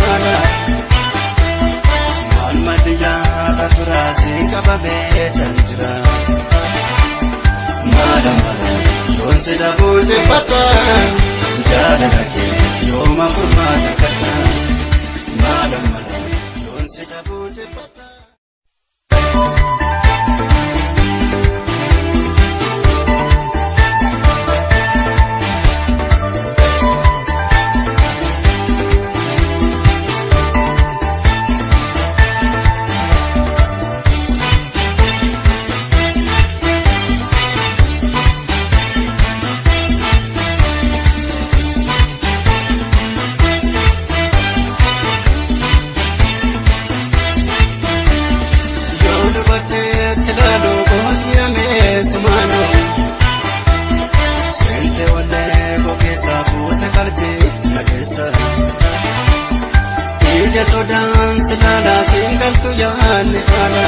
haala. Maal madiyyaa turaasii qabamee tan jira. Maala mala yoon si dhabuu dhiphata jaalala kee yooma furmaata kadha. Maala mala yoon si dhabuu dhiphata. Yoo dubarteetti ilaalu booji'amee sumaanoo seente wallee koo keessaa fuute qalbii na keessa. Ija sodaan si ilaalaa siin galtu yaadni haala.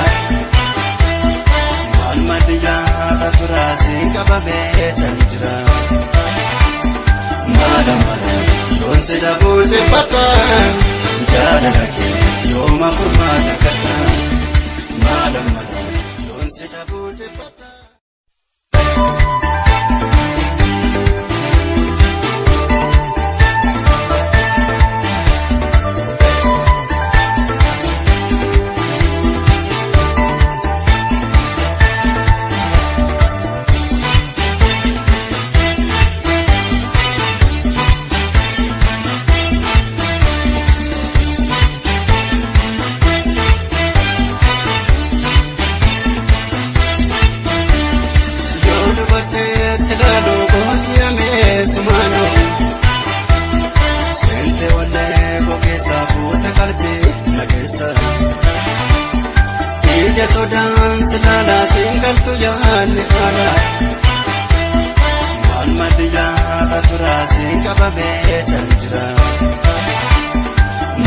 Maal madiyyaa turaasii qabamee tan jira. Maala mala yoon si dhabuu dhiphata jaalala kee yooma furmaata kadha. Maala mala yoon si dhabuu dhiphata. Yoo dubarteetti ilaalu booji'amee sumaanoo seente wallee koo keessaa fuute qalbii na keessa. Ija sodaan si ilaalaa siin galtu yaadni haala. Maal madiyyaa turaasii qabamee tan jira.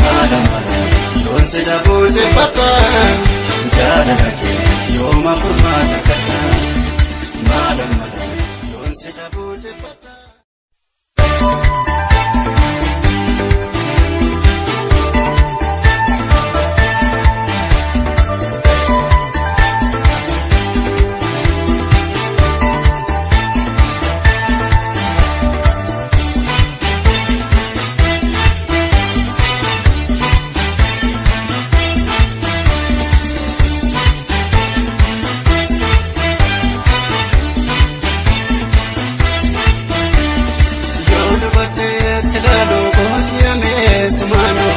Maala mala yoon si dhabuu dhiphata jaalala kee yooma furmaata kadha. Maala mala yoon si dhabuu dhiphata. Yoo dubarteetti ilaalu booji'amee sumaanoo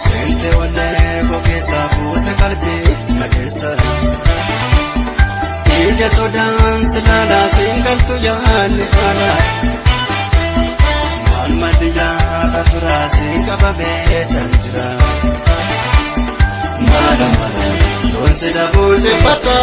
seente wallee koo keessaa fuute qalbii na keessa. Ija sodaan si ilaalaa siin galtu yaadni haala. Maal madiyyaa turaasii qabamee tan jira. Maala mala yoon si dhabuu dhiphata